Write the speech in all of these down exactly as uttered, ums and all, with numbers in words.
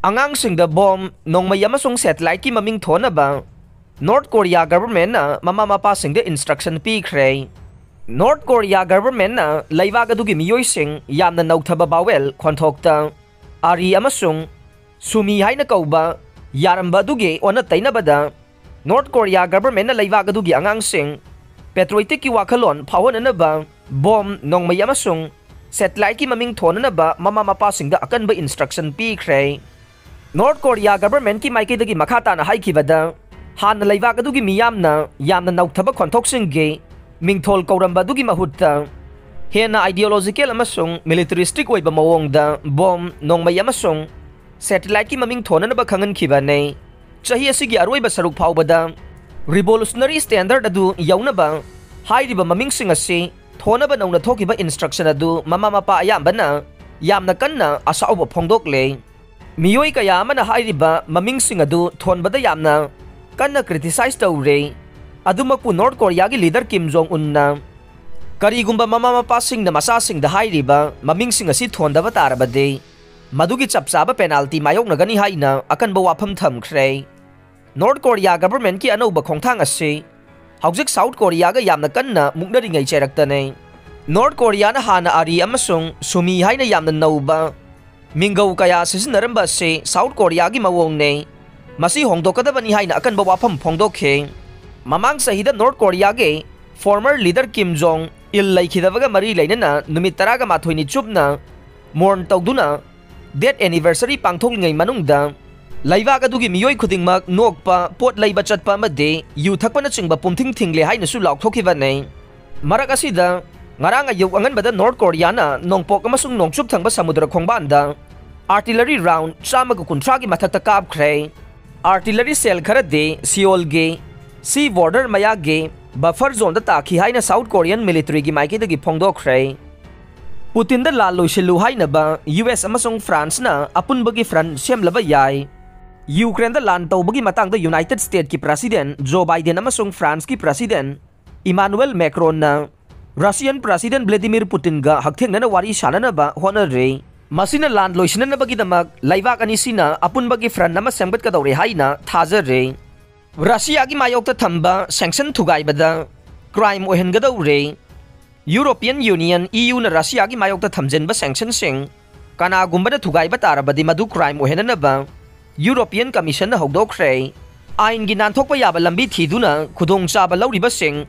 ꯑꯉꯥꯡꯁꯤꯡꯗ ꯕꯣꯝ, ꯅꯣꯡꯃꯩ ꯑꯃꯁꯨꯡ satelliteꯀꯤ ꯃꯃꯤꯡ ꯊꯣꯟꯅꯕ North Korea governmentꯅ ꯃꯃꯥ ꯃꯄꯥꯁꯤꯡꯗ instruction ꯄꯤꯈ꯭ꯔꯦ꯫ North Korea governmentꯅ ꯂꯩꯕꯥꯛ ꯑꯗꯨꯒꯤ ꯃꯤꯑꯣꯏꯁꯤꯡ ꯌꯥꯝꯅ ꯅꯧꯊꯕ ꯚꯥꯋꯦꯜ ꯈꯣꯟꯊꯣꯛꯇ ꯑꯥꯔꯤ ꯑꯃꯁꯨꯡ ꯁꯨꯃꯤ ꯍꯥꯏꯅ ꯀꯧꯕ ꯌꯥꯔꯝꯕ ꯑꯗꯨꯒꯤ ꯑꯣꯟꯅ ꯇꯩꯅꯕꯗ North Korea governmentꯅ ꯂꯩꯕꯥꯛ ꯑꯗꯨꯒꯤ ꯑꯉꯥꯡꯁꯤꯡ patrioticꯀꯤ ꯋꯥꯈꯜꯂꯣꯟ ꯐꯥꯎꯍꯟꯅꯅꯕ ꯕꯣꯝ, ꯅꯣꯡꯃꯩ ꯑꯃꯁꯨꯡ satelliteꯀꯤ ꯃꯃꯤꯡ ꯊꯣꯟꯅꯅꯕ ꯃꯃꯥ ꯃꯄꯥꯁꯤꯡꯗ ꯑꯀꯟꯕ instruction ꯄꯤꯈ꯭ꯔꯦ꯫ North Korea governmentꯀꯤ ꯃꯥꯏꯀꯩꯗꯒꯤ ꯃꯈꯥ ꯇꯥꯅ ꯍꯥꯏꯈꯤꯕꯗ, ꯍꯥꯟꯅ ꯂꯩꯕꯥꯛ ꯑꯗꯨꯒꯤ ꯃꯤꯌꯥꯝꯅ ꯌꯥꯝꯅ ꯅꯧꯊꯕ ꯈꯣꯟꯊꯣꯛꯁꯤꯡꯒꯤ ꯃꯤꯡꯊꯣꯜ ꯀꯧꯔꯝꯕ ꯑꯗꯨꯒꯤ ꯃꯍꯨꯠꯇ ꯍꯦꯟꯅ ideological ꯑꯃꯁꯨꯡ militaristic ꯑꯣꯏꯕ ꯃꯑꯣꯡꯗ ꯕꯣꯝ, ꯅꯣꯡꯃꯩ ꯑꯃꯁꯨꯡ satelliteꯀꯤ ꯃꯃꯤꯡ ꯊꯣꯟꯅꯅꯕ ꯈꯪꯍꯟꯈꯤꯕꯅꯤ꯫ ꯆꯍꯤ ꯑꯁꯤꯒꯤ ꯑꯔꯣꯏꯕ ꯁꯔꯨꯛ ꯐꯥꯎꯕꯗ revolutionary standard ꯑꯗꯨ ꯌꯧꯅꯕ ꯍꯥꯏꯔꯤꯕ ꯃꯃꯤꯡꯁꯤꯡ ꯑꯁꯤ ꯊꯣꯟꯅꯕ ꯅꯧꯅ ꯊꯣꯛꯈꯤꯕ instruction ꯑꯗꯨ ꯃꯃꯥ ꯃꯄꯥ ꯑꯌꯥꯝꯕꯅ ꯌꯥꯝꯅ ꯀꯟꯅ ꯑꯁꯥꯎꯕ ꯐꯣꯡꯗꯣꯛꯂꯦ꯫ ꯃꯤꯑꯣꯏ ꯀꯌꯥ ꯑꯃꯅ ꯍꯥꯏꯔꯤꯕ ꯃꯃꯤꯡꯁꯤꯡ ꯑꯗꯨ ꯊꯣꯟꯕꯗ ꯌꯥꯝꯅ ꯀꯟꯅ criticize ꯇꯧꯔꯦ꯫ ꯑꯗꯨꯃꯛꯄꯨ North Koreaꯒꯤ leader Kim Jong Unꯅ ꯀꯔꯤꯒꯨꯝꯕ ꯃꯃꯥ ꯃꯄꯥꯁꯤꯡꯅ ꯃꯆꯥꯁꯤꯡꯗ ꯍꯥꯏꯔꯤꯕ ꯃꯃꯤꯡꯁꯤꯡ ꯑꯁꯤ ꯊꯣꯟꯗꯕ ꯇꯥꯔꯕꯗꯤ, ꯃꯗꯨꯒꯤ ꯆꯞ ꯆꯥꯕ penalty ꯃꯥꯌꯣꯛꯅꯒꯅꯤ ꯍꯥꯏꯅ ꯑꯀꯟꯕ ꯋꯥꯐꯝ ꯊꯝꯈ꯭ꯔꯦ꯫ North Korea governmentꯀꯤ ꯑꯅꯧꯕ ꯈꯣꯡꯊꯥꯡ ꯑꯁꯤ ꯍꯧꯖꯤꯛ South Koreaꯒ ꯌꯥꯝꯅ ꯀꯟꯅ ꯃꯨꯛꯅꯔꯤꯉꯩ ꯆꯩꯔꯛꯇꯅꯤ꯫ North Koreaꯅ ꯍꯥꯟꯅ ꯑꯥꯔꯤ ꯑꯃꯁꯨꯡ ꯁꯨꯃꯤ ꯍꯥꯏꯅ ꯌꯥꯝꯅ ꯅꯧꯕ ꯃꯤꯡꯒꯧ ꯀꯌꯥ ꯁꯤꯖꯤꯟꯅꯔꯝꯕ ꯑꯁꯤ South Koreaꯒꯤ ꯃꯑꯣꯡꯅꯤ꯫ ꯃꯁꯤ ꯍꯣꯡꯗꯣꯛꯀꯗꯕꯅꯤ ꯍꯥꯏꯅ ꯑꯀꯟꯕ ꯋꯥꯐꯝ ꯐꯣꯡꯗꯣꯛꯈꯤ꯫ ꯃꯃꯥꯡ ꯆꯍꯤꯗ North Koreaꯒꯤ former leader Kim Jong Il ꯂꯩꯈꯤꯗꯕꯒ ꯃꯔꯤ ꯂꯩꯅꯅ ꯅꯨꯃꯤꯠ ꯇꯔꯥꯒ ꯃꯥꯊꯣꯏꯅꯤ ꯆꯨꯞꯅ mourn ꯇꯧꯗꯨꯅ death anniversary ꯄꯥꯡꯊꯣꯛꯂꯤꯉꯩ ꯃꯅꯨꯡꯗ ꯂꯩꯕꯥꯛ ꯑꯗꯨꯒꯤ ꯃꯤꯑꯣꯏ ꯈꯨꯗꯤꯡꯃꯛ ꯅꯣꯛꯄ, ꯄꯣꯠ ꯂꯩꯕ ꯆꯠꯄ ꯑꯃꯗꯤ ꯌꯨ ꯊꯛꯄꯅꯆꯤꯡꯕ ꯄꯨꯝꯊꯤꯡ ꯊꯤꯡꯂꯦ ꯍꯥꯏꯅꯁꯨ ꯂꯥꯎꯊꯣꯛꯈꯤꯕꯅꯤ꯫ ꯃꯔꯛ ꯑꯁꯤꯗ, ꯉꯔꯥꯡ ꯑꯌꯨꯛ ꯑꯉꯟꯕꯗ North Koreaꯅ ꯅꯣꯡꯄꯣꯛ ꯑꯃꯁꯨꯡ ꯅꯣꯡꯆꯨꯞ ꯊꯪꯕ ꯁꯃꯨꯗ꯭ꯔ ꯈꯣꯡꯕꯥꯟꯗ artillery round ꯆꯥꯝꯃꯒ ꯀꯨꯟꯊ꯭ꯔꯥꯒꯤ ꯃꯊꯛꯇ ꯀꯥꯞꯈ꯭ꯔꯦ꯫ Artillery shell ꯈꯔꯗꯤ Seoulꯒꯤ sea border ꯃꯌꯥꯒꯤ buffer zoneꯗ ꯇꯥꯈꯤ ꯍꯥꯏꯅ South Korean militaryꯒꯤ ꯃꯥꯏꯀꯩꯗꯒꯤ ꯐꯣꯡꯗꯣꯛꯈ꯭ꯔꯦ꯫ ꯄꯨꯇꯤꯟꯗ ꯂꯥꯟ ꯂꯣꯏꯁꯤꯜꯂꯨ ꯍꯥꯏꯅꯕ ꯌꯨ ꯑꯦꯁ ꯑꯃꯁꯨꯡ ꯐ꯭ꯔꯥꯟꯁꯅ ꯑꯄꯨꯟꯕꯒꯤ front ꯁꯦꯝꯂꯕ ꯌꯥꯏ꯫ ꯌꯨꯀ꯭ꯔꯦꯟꯗ ꯂꯥꯟ ꯇꯧꯕꯒꯤ ꯃꯇꯥꯡꯗ United States ꯀꯤ President Joe Biden ꯑꯃꯁꯨꯡ ꯐ꯭ꯔꯥꯟꯁꯀꯤ President Emmanuel Macronꯅ Russian President Vladimir Putinꯒ ꯍꯛꯊꯦꯡꯅꯅ ꯋꯥꯔꯤ ꯁꯥꯅꯅꯕ ꯍꯣꯠꯅꯔꯤ꯫ ꯃꯁꯤꯅ ꯂꯥꯟ ꯂꯣꯏꯁꯤꯟꯅꯅꯕꯒꯤꯗꯃꯛ ꯂꯩꯕꯥꯛ ꯑꯅꯤꯁꯤꯅ ꯑꯄꯨꯟꯕꯒꯤ front ꯑꯃ ꯁꯦꯝꯒꯠꯀꯗꯧꯔꯦ ꯍꯥꯏꯅ ꯊꯥꯖꯔꯦ꯫ ꯔꯁꯤꯌꯥꯒꯤ ꯃꯥꯌꯣꯛꯇ ꯊꯝꯕ sanction ꯊꯨꯒꯥꯏꯕꯗ crime ꯑꯣꯏꯍꯟꯒꯗꯧꯔꯦ꯫ European Union, E Uꯅ ꯔꯁꯤꯌꯥꯒꯤ ꯃꯥꯌꯣꯛꯇ ꯊꯝꯖꯤꯟꯕ sanctionꯁꯤꯡ ꯀꯅꯥꯒꯨꯝꯕꯅ ꯊꯨꯒꯥꯏꯕ ꯇꯥꯔꯕꯗꯤ ꯃꯗꯨ crime ꯑꯣꯏꯍꯟꯅꯅꯕ European Commissionꯅ ꯍꯧꯗꯣꯛꯈ꯭ꯔꯦ꯫ ꯑꯥꯏꯟꯒꯤ ꯅꯥꯟꯊꯣꯛꯄ ꯌꯥꯕ ꯂꯝꯕꯤ ꯊꯤꯗꯨꯅ ꯈꯨꯗꯣꯡꯆꯥꯕ ꯂꯧꯔꯤꯕꯁꯤꯡ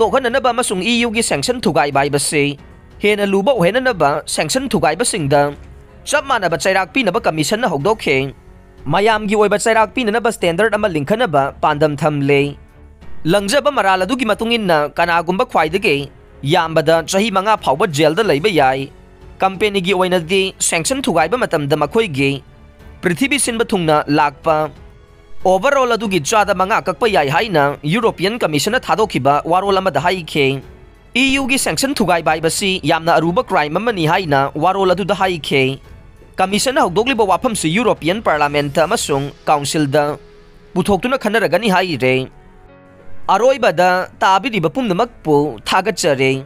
ꯇꯣꯛꯍꯟꯅꯅꯕ ꯑꯃꯁꯨꯡ E Uꯒꯤ sanction ꯊꯨꯒꯥꯏꯕ ꯍꯥꯏꯕꯁꯤ ꯍꯦꯟꯅ ꯂꯨꯕ ꯑꯣꯏꯍꯟꯅꯅꯕ sanction ꯊꯨꯒꯥꯏꯕꯁꯤꯡꯗ ꯆꯞ ꯃꯥꯟꯅꯕ ꯆꯩꯔꯥꯛ ꯄꯤꯅꯕ Commissionꯅ ꯍꯧꯗꯣꯛꯈꯤ꯫ ꯃꯌꯥꯝꯒꯤ ꯑꯣꯏꯕ ꯆꯩꯔꯥꯛ ꯄꯤꯅꯅꯕ standard ꯑꯃ ꯂꯤꯡꯈꯠꯅꯕ ꯄꯥꯟꯗꯝ ꯊꯝꯂꯦ꯫ ꯂꯪꯖꯕ ꯃꯔꯥꯜ ꯑꯗꯨꯒꯤ ꯃꯇꯨꯡ ꯏꯟꯅ ꯀꯅꯥꯒꯨꯝꯕ ꯈ꯭ꯋꯥꯏꯗꯒꯤ ꯌꯥꯝꯕꯗ ꯆꯍꯤ ꯃꯉꯥ ꯐꯥꯎꯕ jailꯗ ꯂꯩꯕ ꯌꯥꯏ꯫ Companyꯒꯤ ꯑꯣꯏꯅꯗꯤ sanction ꯊꯨꯒꯥꯏꯕ ꯃꯇꯝꯗ ꯃꯈꯣꯏꯒꯤ ꯄ꯭ꯔꯤꯊꯤꯕꯤ ꯁꯤꯟꯕ ꯊꯨꯡꯅ ꯂꯥꯛꯄ overall ꯑꯗꯨꯒꯤ ꯆꯥꯗ ꯃꯉꯥ ꯀꯛꯄ ꯌꯥꯏ ꯍꯥꯏꯅ European Commissionꯅ ꯊꯥꯗꯣꯛꯈꯤꯕ ꯋꯥꯔꯣꯜ ꯑꯃꯗ ꯍꯥꯏꯈꯤ꯫ E Uꯒꯤ sanction ꯊꯨꯒꯥꯏꯕ ꯍꯥꯏꯕꯁꯤ ꯌꯥꯝꯅ ꯑꯔꯨꯕ crime ꯑꯃꯅꯤ ꯍꯥꯏꯅ ꯋꯥꯔꯣꯜ ꯑꯗꯨꯗ ꯍꯥꯏꯈꯤ꯫ Commissionꯅ ꯍꯧꯗꯣꯛꯂꯤꯕ ꯋꯥꯐꯝꯁꯤ European Parliament ꯑꯃꯁꯨꯡ Councilꯗ ꯄꯨꯊꯣꯛꯇꯨꯅ ꯈꯟꯅꯔꯒꯅꯤ ꯍꯥꯏꯔꯦ꯫ ꯑꯔꯣꯏꯕꯗ ꯇꯥꯕꯤꯔꯤꯕ ꯄꯨꯝꯅꯃꯛꯄꯨ ꯊꯥꯒꯠꯆꯔꯤ꯫